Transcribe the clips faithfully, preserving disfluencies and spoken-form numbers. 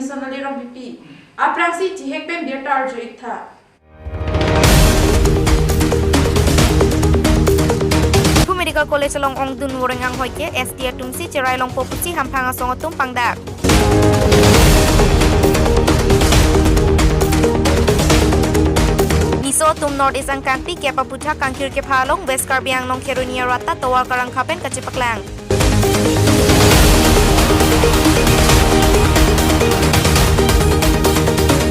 Sonali Rongpipi. Aphrangsi chihek pen birta arju-ik tha. Diphu Medical College along ongdung voreng anghoi ke S D atumsi cherai longpo pusi hamphang asong atum pangdak. Niso atum North East angkang phlikep aphuthak Kangkir kepha along West Karbi Anglong Kheroni arat ta tovar karangkha pen kachepaklang.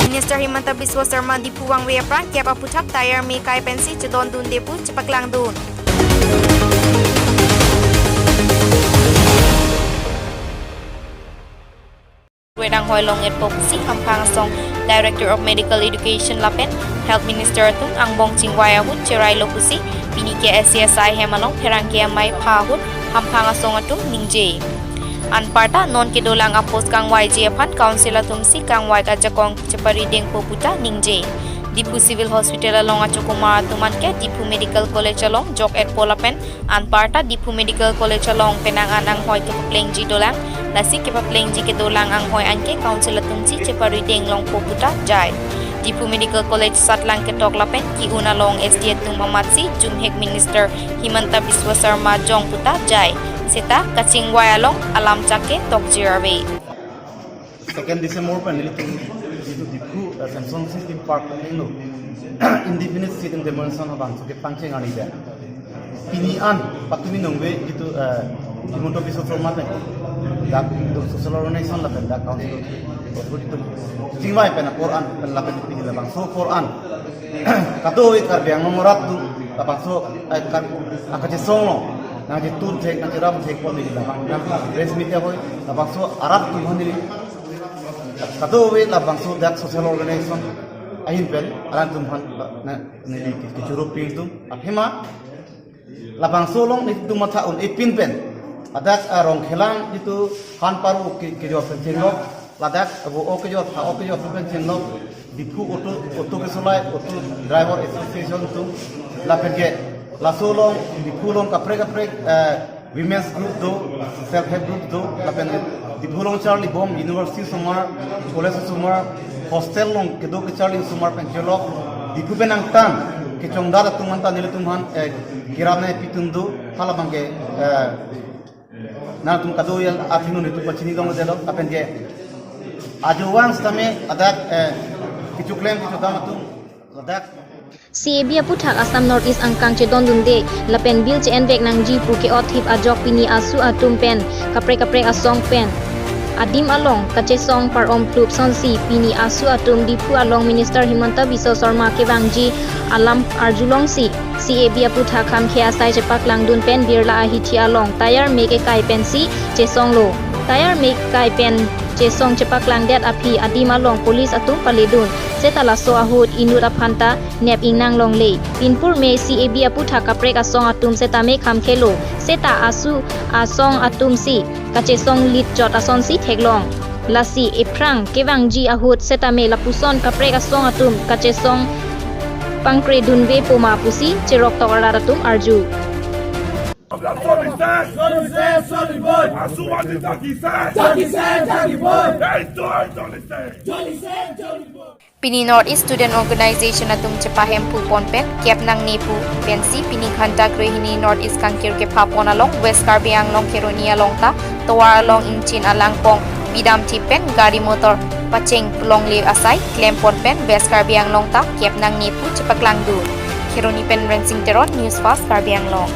Minister Himanta Biswa Sarma Diphu vangve aphrang kep aphuthak tayar me kai pensi chedondunde pu chepaklangdun. Wedang hoi long-etpo pusi hamphang asong Director of Medical Education lapen Health Minister atum angbong chingvai ahut cherailo pusi pini ke S C S I hem along pherangke amei pha ahut hamphang asong atum ningje. Anparta non kedolang a-post kangvaiji aphan Council atumsi kangvai ajakong cheparidengpo puta ningje. Diphu Civil Hospital along achokomar atum anke Diphu Medical College along jok-etpo lapen anparta Diphu Medical College along penang an anghoi kepaplengji dolang, lasi kepaplengji kedolang anghoi anke Council atumsi cheparideng longpo puta jai. Diphu Medical College satlang ketok lapen ki-un along S D atum amatsi jumhek Minister Himanta Biswa Sarma jong puta jai. Seta kachingvai along alam chak ke tokjir ave. Second December pen nelitum jitu Diphu, eh, Samson City Park hingno indefinite sit-in demolition abang so kepangcheng arni pen pini an patumi nungve jitu, eh, Himanta Biswa Sarma pen dak do social organization lapen dak council authority atum chingvai pen apor an pen lapen pini labangso apor an kadokave Karbi Anglong arat atum labangso, eh, Kar-, akachesong along nangchetun thek, nangcherap thek pon neli labang nang press meet ahoi labangso arat atum aphan neli kadokave labangso dak social organization ahin pen arat atum aphan na neli ke-, kechoro ping atum aphima labangso along nelitum matha un-e pin pen ladak, ah, Rongkhelang jitu han paru ke-, kejor pen chenglok, ladak abo o kejor, ha o kejor pen chenglok, Diphu auto, auto kesolai, auto driver association atum lapen ke laso along Diphu along kaprek kaprek, eh, women's group do, self help group do, lapen Diphu along charlibom university osomar, college osomar, hostel along kedo kecharli osomar pen chelok, Diphu pen angtan kechongdat atum anta nelitum aphan, eh, kiram nangpidun do, halabang ke, eh, nangtum kadokave athengno nelitum pachini donglo delo, lapen ke ajo vang setame ladak, eh, kechoklem kechodam atum ladak. C A B aphuthak Assam North East angkang chedondunde lapen bill che-envek nangji pu ke-ot thip ajok pini asu atum pen kaprek kaprek asong pen adim along kachesong par-om plup sonsi pini asu atum Diphu along Minister Himanta Biswa Sarma kevangji alam arjulongsi C A B aphuthak khamkhe asai chepaklangdun pen Birla ahithi along tayar me kekai pensi chesonglo. Tayar me kai pen chesong chepaklangdet aphi adim along police atum paledun. Seta laso ahut inut aphan ta nep ingnang longle. Pinpur me C A B aphuthak kaprek asong atum setame khamkhelo. Seta asu asong atumsi kachesong lit chot asonsi theklong. Lasi ephrang kevangji ahut setame lapuson kaprek asong atum kachesong pangkredunvepo ma pusi cheroktok arat atum arju. Pini North East Student Organization atum chepahemphu pon pen kep nangne pu pensi pini ghanta krehini North East Kangkir kepha pon along West Karbi Anglong Kheroni along ta tovar along engine alangpong bidam thip pen gari motor pacheng longle asai klem pon pen West Karbi Anglong ta kep nangne pu chepaklangdun. Kheroni pen Rensing Teron, News Fast Karbi Anglong.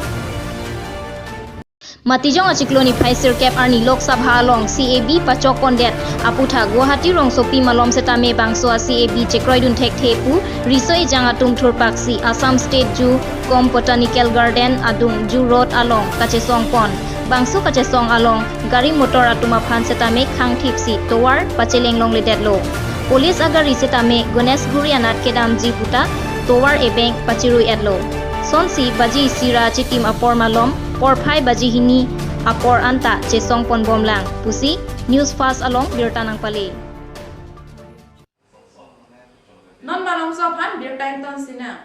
Matijong achiklo niphai sirkep arni Lok Sabha along C A B pachok pondet aphuthak Guwahati rongsopi malom setame bangso a C A B chekroidun thekthe pu riso ejang atum thurpaksi Assam State Zoo cum Botanical Garden adung Zoo Road along kachesong pon. Bangso kachesong along gari motor atum aphan setame khang thipsi tovar pacheleng longledetlo. Police agari setame Ganeshguri anat kedamji puta tovar ebeng pachirui-etlo. Sonsi baji isi ra chitim apor malom porphai baji hini apor anta chesong ponbomlang pusi News Fast along birta nangpale. Non malomso aphan birta ington sinang.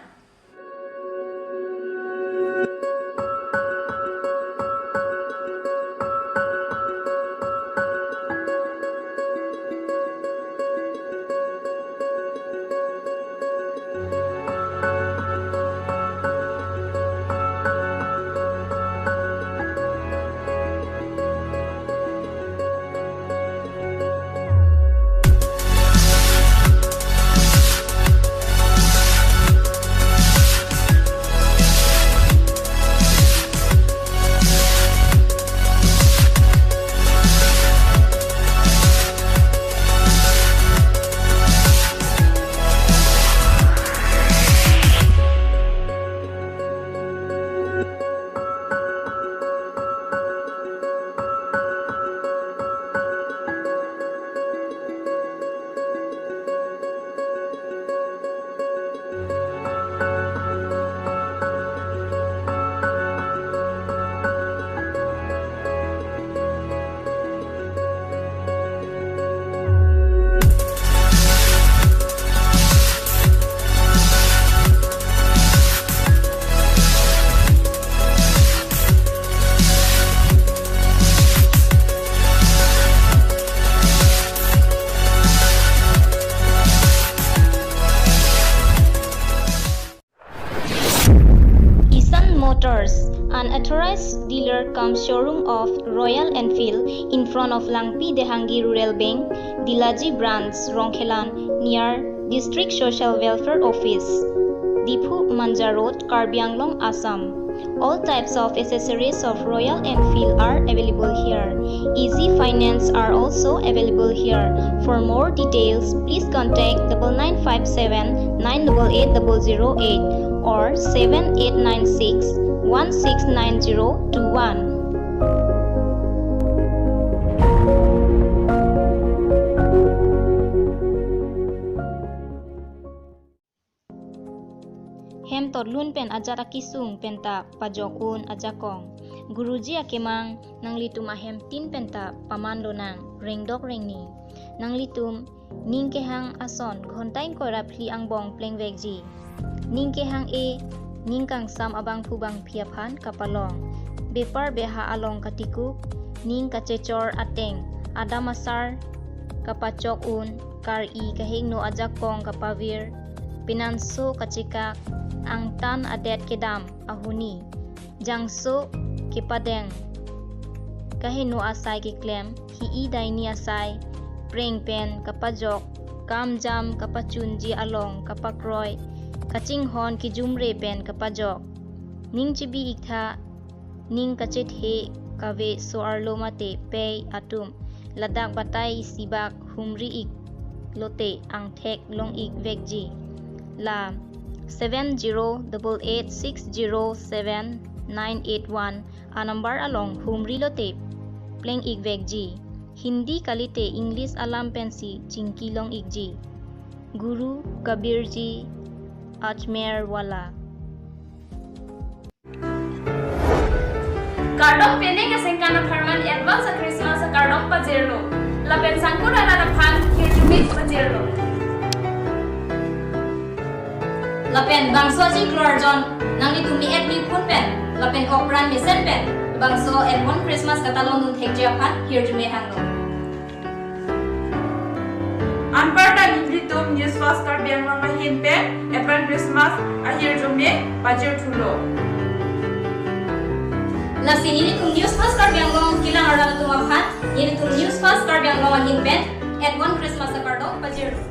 Authorized dealer cum showroom of Royal Enfield in front of Langpi Dehangi Rural Bank, Dilaji Branch, Rongkhelan, near District Social Welfare Office, Diphu Manja Road, Karbi Anglong, Assam. All types of accessories of Royal Enfield are available here. Easy finance are also available here. For more details, please contact double nine five seven nine double eight double zero eight or seven eight nine six one six nine zero two one. Hem totlun pen ajat akesung penta pajok un ajakong. Guruji akemang, nanglitum ahemtin penta paman lonang, rengdok rengni. Nanglitum ning kehang ason ghonta ingkoi ra phli angbong plengvekji. Ning kehang-e, ning kangsam abangphu bangphi aphan kapalong. Bepar beha along katikuk, ning kachechor ateng, adam asar kapachok un, kar-i kahingno ajakong kapavir, pinanso kachekak, angtan adet kedam ahuni, jangso kepadeng, kahingno asai keklem, hi-i daini asai, preng pen kapajok, kam jam kapachunji along kapakroi, kachinghon kejumre pen kapajok. Ning chibi iktha, ning kachethe kave so-arlo mate pei atum, ladak batai isibak humri ik lote angthek long ik vekji. La seven zero double eight six zero seven nine eight one a number along humri lote pleng ik vekji. Hindi kalite English alam pensi chingki long ikji. Guru Kabir Ji Ajmer wala. Kardom, penang asengkan apharman advance a Christmas akardom pajirlo. Lapen sangkur arat aphan hirjume pajirlo. Lapen bangso achiklo arjon nanglitum mi-et miphun pen lapen ok pran mesen pen bangso advance Christmas katalongdun thekji aphan hirjume hanglo. Anparta nelitum News First Karbi Anglong ahin pen advance Christmas ahirjume pajirthulo. Lasi nelitum News First Karbi Anglong kelang arat atum aphan nelitum News First Karbi Anglong ahin pen advance Christmas akardom pajirlo.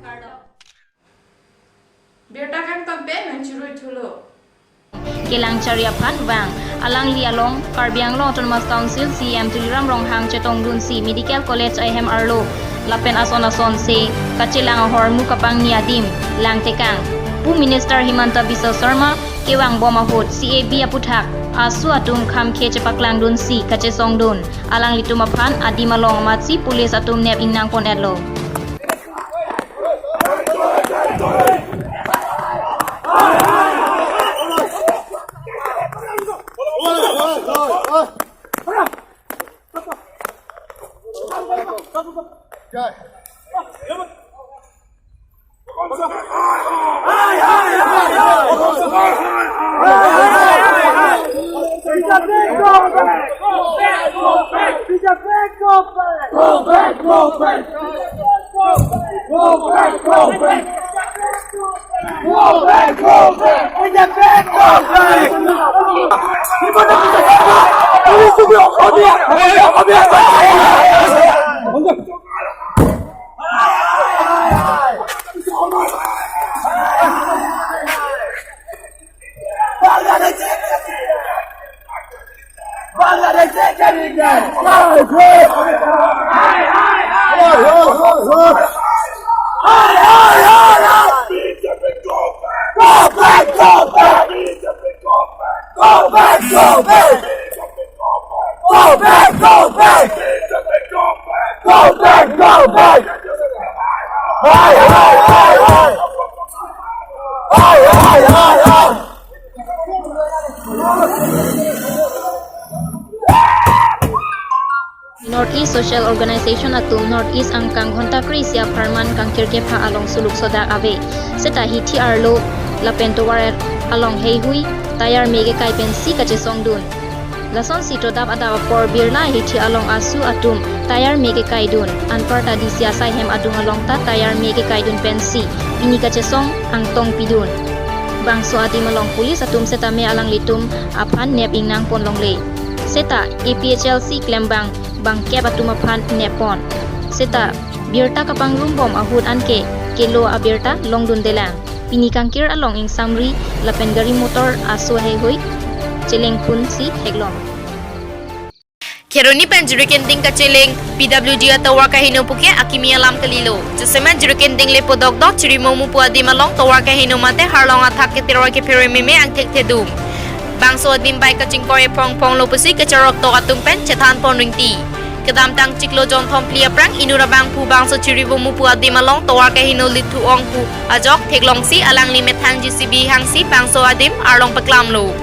Kardom. Birta kangton pen nangchiruithulo. Kelang chari aphan vang, alangli along Karbi Anglong Autonomous Council C E M Tuliram Ronghang chetongdunsi Medical College ahem arlo lapen ason ason se kachelang ahormu kapangni adim langtekang pu Minister Himanta Biswa Sarma kevangbom ahut C A B aputhak asu atum khamkhe chepaklangdunsi kachesongdun. Alanglitum aphan adim along amatsi police atum nep ingnangpon-etlo. Go back, go back. Go back, go back. Go back, go back. Go back, go back. Go back, go back. Go back, go back. Go back, go back. Go back, go back. Go back, go back. Hi, hi, hi, hi. Hi, hi, hi, hi. North East Social Organization atum North East angkang ghonta kre-isi apharman kangkir kepha along suluk sodak ave. Seta hithi arlo lapen tovar along heihui tayar me kekai pensi kachesongdun. Lasonsi todap adap apor Birla hithi along asu atum tayar me kekaidun. Anparta D C asai hem adung along ta tayar me kekaidun pensi pini kachesong angtong pidun. Bangso adim along police atum setame alanglitum aphan nep ingnang pon longle. Seta A P H L C klembang bangkep atum aphan nep pon. Seta birta kapangrum bom ahut anke kelo abirta longdundelang. Pini kangkir along ingsamri lapen gari motor aso heihui cheleng phun si theklong. Kheroni pen Jirikinding kacheleng P W D atovar kaheno puke akimi alam kalilo. Jasemet Jirikinding lepo dokdok Chirimomu pu adim along tovar kaheno mate harlong athak keteroi kephere meme angthek thedung. Bangso adim bai kachingkoi ephong phong lo pusi kacharok tok atum pen chethan pon ringti. Kedamtang chiklo jonthom phli aphrang inut abangphu bangso Chirimomu pu adim along tovar kaheno lithu ong pu ajok theklongsi alangli methang J C B hangsi bangso adim arlong paklamlo.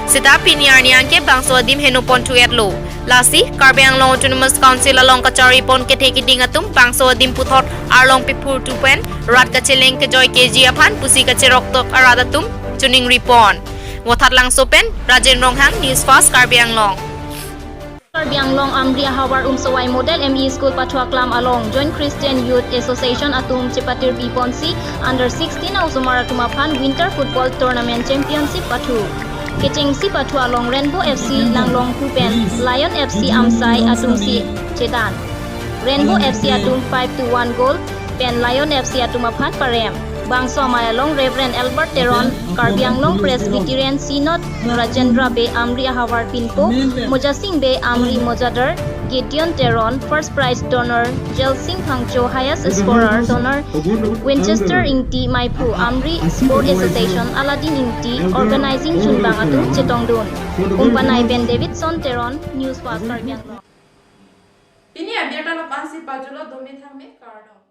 Seta pini arni anke bangso adim heno pon thu-etlo. Lasi Karbi Anglong Autonomous Council along kachari pon kethe kiding atum bangso adim puthot arlong piphur tu pen rat kacheleng kejoi keji aphan pusi kacherok tok arat atum choningri pon. Vothatlangso pen Rajen Ronghang, News Fast Karbi Anglong. Karbi Anglong Amri ahavar Umsowai Model M E School pathu aklam along Joint Christian Youth Association atum chepatirpi ponsi under sixteen a-osomar atum aphan Winter Football Tournament Championship pathu. Kechengsi pathu along Rainbow F C Nanglonghu pen Lion F C Amsai atum si chedan. Rainbow F C atum five to one goal pen Lion F C atum aphan parem. Bangso amei along Reverend Albert Teron, Karbi Anglong Presbyterian Synod Rajendra Bey Amri ahavar pinpo, Mojasing Bey Amri mojadar, Gideon Teron, first prize donor, Jelsing Phangcho, highest scorer donor, Winchester Ingti maiphu, Amri Sport Association, Aladin Ingti, organizing chunbang atum chetongdun. Umpanai pen Davidson Teron, News Fast Karbi Anglong. Pini abirta la-an si pajutlo, dome thangme, kardom.